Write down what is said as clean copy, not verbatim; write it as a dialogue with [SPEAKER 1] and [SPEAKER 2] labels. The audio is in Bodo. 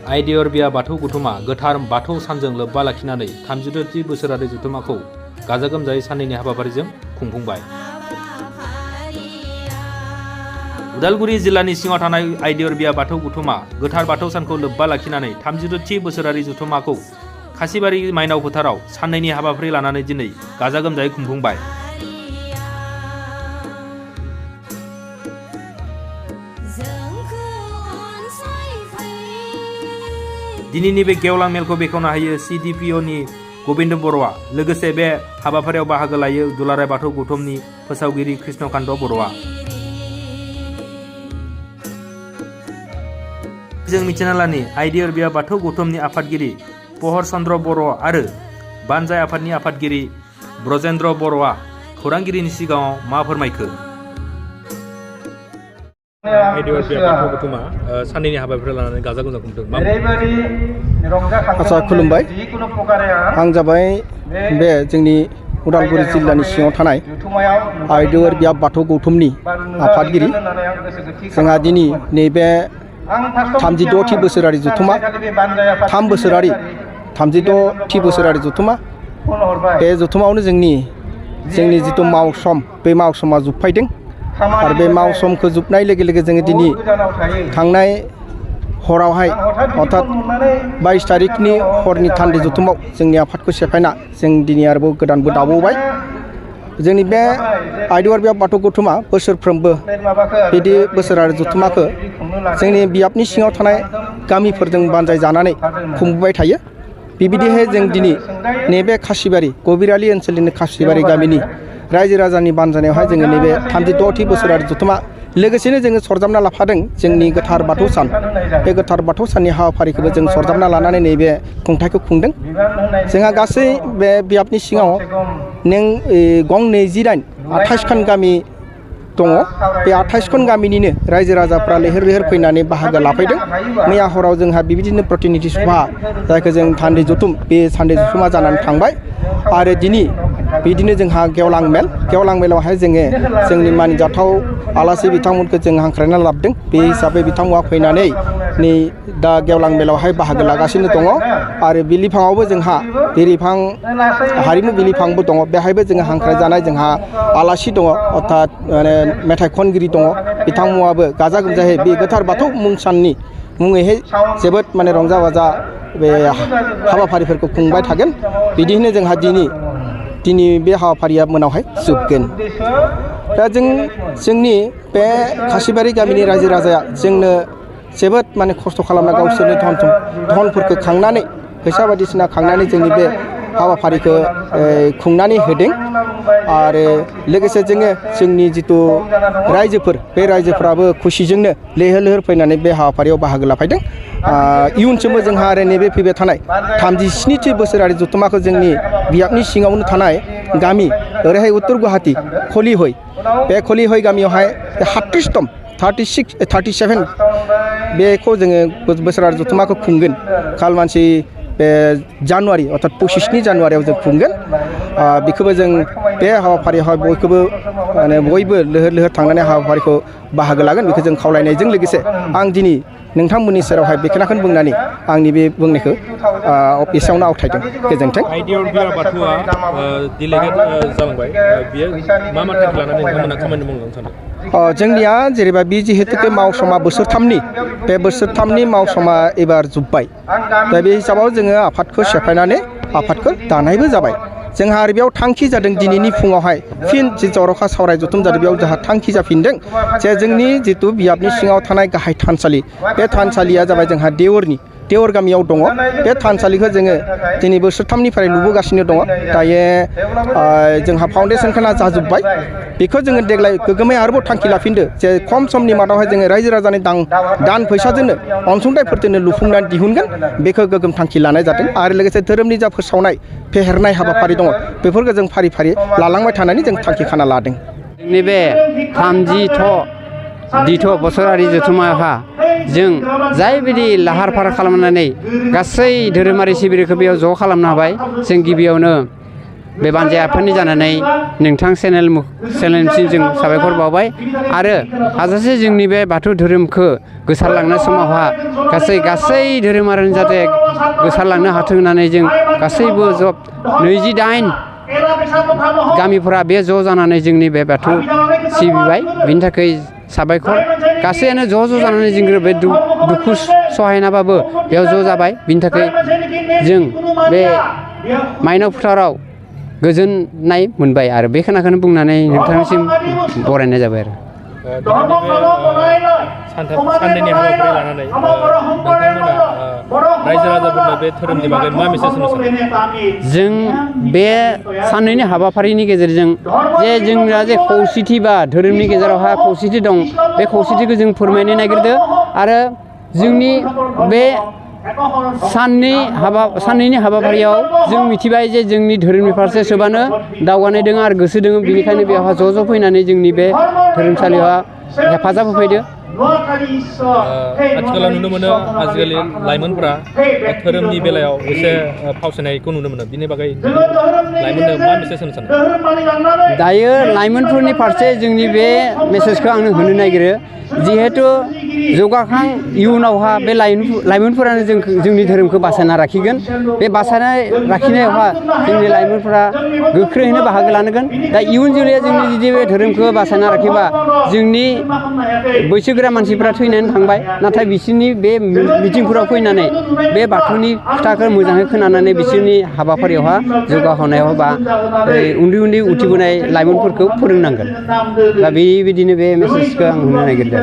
[SPEAKER 1] आइडियर बिया बाथौ गौथुमा गोथार बाथौ सानजों लोब्बा लाखिनानै 32थि बोसोरारि जथुम्माखौ गाजा गोमजायै साननैनि हाबाफारिजों खुंफुंबाय। उदालगुरि जिल्लानि सिङाव थानाय आइडियर बिया बाथौ गौथुमा गोथार बाथौ सानखौ लोब्बा लाखिनानै 32थि बोसोरारि जथुम्माखौ खासिबारि माइनाव फोथाराव साननैनि हाबाफारि लानानै दिनै गाजा गोमजायै खुंफुंबाय। दिनैनि बे गेवलां मेलखौ बेखेवनो हायो CDPOनि गबिन्द बर'आ। लोगोसे बे हाबाफारियाव बाहागो लायो दुलाराय बाथौ गौथुमनि फोसावगिरि कृष्णकान्त बर'आ। जों मिथिना लानि आइडियर बिया बाथौ गौथुमनि आफादगिरि पहर चन्द्र बर' आरो बानजाय आफादनि आफादगिरि ब्रजेन्द्र बर'आ खौरांगिरिनि सिगाङाव मा फोरमायखो। आइडियर बिया बाथौ गौथुमा साननैनि हाबाफारि लानानै गाजा गोमजा खुंदों।
[SPEAKER 2] आसा खुलुमबाय। आं जाबाय बे जोंनि उदालगुरि जिल्लानि सिङाव थानाय आइडियर बिया बाथौ गौथुमनि आफादगिरि। जोंहा दिनै नैबे 36थि बोसोरारि जथुम्मा 36थि बोसोरारि जथुम्मा। बे जथुम्मायावनो जोंनि जिथु मावसम बे मावसमा जोबफैदों आरो बे मावसमखौ जोबनाय लोगो लोगो जोङो दिनै थांनाय हरावहाय अर्थात 22 तारिखनि हरनि थान्दै जथुमाव जोंनि आफादखौ सेफायना जों दिनै आरोबाव गोदानबो दाबावबाय। जोंनि बे आइडियर बिया बाथौ गौथुमा बोसोरफ्रोमबो बिदि बोसोरारि जथुम्माखौ जोंनि बियाबनि सिङाव थानाय गामिफोरजों बानजाय जानानै खुंबोबाय थायो। बेबायदिहाय जों दिनै नैबे खासिबारि गबिरालि ओनसोलनि खासिबारि गामिनि रायजो राजानि बानजायनायावहाय जोङो नैबे 36थि बोसोरारि जथुम्मा लोगोसेनो जोङो सरजाबना लाफादों जोंनि गोथार बाथौ सान। बे गोथार बाथौ साननि हाबाफारिखौबो जों सरजाबना लानानै नैबे खुंथायखौ खुंदों। जोंहा गासै बे बियाबनि सिङाव गं 28 खान गामि दङ। बे 28 खान गामिनिनो रायजो राजाफ्रा लैहोर लैहोर फैनानै बाहागो लाफैदों। मैया हराव जोंहा बेबायदिनो प्रतिनिधि सभा जायखौ जों थान्दै जथुम बे थान्दै जथुमा जानानै थांबाय आरो दिनै बिदिनो जोंहा गेवलां मेलावहाय जोङो जोंनि मानिजाथाव आलासि बिथांमोनखौ जों हांख्रायना लाबोदों। बे हिसाबै बिथांमोना फैनानै नै दा गेवलां मेलावहाय बाहागो लागासिनो दङ आरो बिलिफाङावबो जोंहा बिलिफां हारिमु बिलिफांबो दङ। बेहायबो जोङो हांख्रायजानाय जोंहा आलासि दङ अर्थात माने मेथाइ खनगिरि दङ। बिथांमोनाबो गाजा गोमजायै बे गोथार बाथौ मुं साननि मुङैहाय जोबोद माने रंजा बाजा बे हाबाफारिफोरखौ खुंबाय थागोन। बिदिनो जोंहा दिनै बे हाबाफारिया मोनावहाय जोबगोन। दा जोंनि बे खासिबारि गामिनि रायजो राजाया जोंनो जोबोद माने खस्थ' खालामना गावसोरनि धनफोरखौ खांनानै फैसा बायदिसिना खांनानै जोंनि बे हाबाफारिखौ खुंनानै होदों आरो लोगोसे जोंनि जिथु रायजोफोर बे रायजोफ्राबो खुसिजोंनो लैहोर लैहोर फैनानै बे हाबाफारियाव बाहागो लाफैदों। इयुनसिमबो जोंहा आरो नैबे फैबाय थानाय 37थि बोसोरारि जथुम्माखौ जोंनि बियाबनि सिङावनो थानाय गामि ओरैहाय उत्तर गुवाहाटी खलिहै बे खलिहै गामियावहाय 37 बेखौ जोङो बोसोरारि जथुम्माखौ खुंगोन। खालमानसि बे जानुवारि अर्थात 25 जानुवारियाव जों खुंगोन। बेखौबो जों बे हाबाफारियावहाय बयबो लैहोर लैहोर थांनानै हाबाफारिखौ बाहागो लागोन बेखौ जों खावलायनायजों लोगोसे आं दिनै नोंथांमोननि सेरावहाय बेखिनिखौनो बुंनानै आंनि बे बुंनायखौ एसेयावनो आवथायदों। गोजोन्थों।
[SPEAKER 1] आइडियर बिया बाथौआ डिलेगेट जालांबाय। बियो मा थांखि लानानै नोंथांमोना खामानि मावनो सानो?
[SPEAKER 2] जोंनिया जेनेबा बे जिहेतुके मावसमा बोसोरथामनि मावसमा एबार जोब्बाय। दा बे हिसाबाव जोङो आफादखौ सेफायनानै आफादखौ दानायबो जाबाय। जोंहा आरो बेयाव थांखि जादों दिनैनि फुङावहाय फिन जि जर'खा सावराय जथुम जादों बेयाव जोंहा थांखि जाफिनदों जे जोंनि जितु बियाबनि सिङाव थानाय गाहाय थानसालि बे थानसालिया जाबाय जोंहा देवर गामियाव दङ। बे थानसालिखौ जोङो दिनै बोसोरथामनिफ्राय लुबोगासिनो दङ। दायो जोंहा फाउन्डेसन खाना जाजोब्बाय। बेखौ जोङो देग्लाय गोगोमै आरोबाव थांखि लाफिनदो जे खम समनि मादावहाय जोङो रायजो राजानि दान फैसाजोंनो अनसुंथाइफोरजोंनो लुफुंनानै दिहुनगोन बेखौ गोगोम थांखि लानाय जादों। आरो लोगोसे धोरोमनि जा फोसावनाय फेहेरनाय हाबाफारि दङ बेफोरखौ जों फारि फारि लालांबाय थानानै जों थांखि खाना लादों।
[SPEAKER 3] जोंनि बे 36 बोसोरारि जथुम्माहा जों जायबायदि लाहार फाहार खालामनानै गासै धोरोमारि सिबिरिखौ बेयाव ज' खालामनो हाबाय। जों गिबियावनो बे बानजाय आफादनि जानानै नोंथां चेनेलसिम जों साबायखर बावबाय आरो हाजासे जोंनि बे बाथौ धोरोमखौ गोसारलांनाय समावहा गासै धोरोमारिनि जाहाथे गोसारलांनो हाथों होननानै जों गासैबो 28 गामिफोरा बे ज' जानानै जोंनि बे बाथौ सिबिबाय बिनि थाखाय साबायखर गासैयानो ज' जानानै जों बे दुखु सहायनाबाबो बेयाव ज' जाबाय बिनि थाखाय जों बे माइनाव फोथाराव गोजोननाय मोनबाय आरो बे खोनाखौनो बुंनानै नोंथांनिसिम बरायनाय जाबाय आरो
[SPEAKER 1] साननैनि हाबाफारि लानानै नोंथांमोना रायजो राजाफोरनो बे धोरोमनि बागै मा मेसेज होनो सानो?
[SPEAKER 3] जों बे साननैनि हाबाफारिनि गेजेरजों जे जोंना जे खौसेथि बा धोरोमनि गेजेरावहा खौसेथि दं बे खौसेथिखौ जों फोरमायनो नागिरदों आरो जोंनि बे साननैनि हाबाफारियाव जों मिथिबाय जे जोंनि धोरोमनि फारसे सोबानो दावगानाय दङ आरो गोसो दङ बेनिखायनो बेवहाय ज' फैनानै जोंनि बे धोरोमसालियाव हेफाजाब होफैदो।
[SPEAKER 1] आथिखालाव नुनो मोनो आजिखालि लाइमोनफोरा धोरोमनि बेलायाव एसे फावसायनायखौ नुनो मोनो बिनि बागै लाइमोननो मा मेसेज होनो सानो?
[SPEAKER 3] दायो लाइमोनफोरनि फारसे जोंनि बे मेसेजखौ आंनो होनो नागिरो जिहेतु जौगाखां इयुनावहा बे लाइमोनफोरानो जोंनि धोरोमखौ बासायना लाखिगोन बे बासायना लाखिनायावहा जोंनि लाइमोनफोरा गोख्रैनो बाहागो लानांगोन दा इयुन जोलैया जोंनि जुदि बे धोरोमखौ बासायना लाखिबा जोंनि बैसोगोरा मानसिफ्रा थैनानै थांबाय नाथाय बिसोरनि बे मिटिंफोराव फैनानै बे बाथौनि खोथाखौ मोजाङै खोनानानै बिसोरनि हाबाफारियावहा जौगाहोनायाव बा उन्दै उथिबोनाय लाइमोनफोरखौ फोरोंनांगोन दा बेबायदिनो बे मेसेजखौ आं होनो नागिरदों।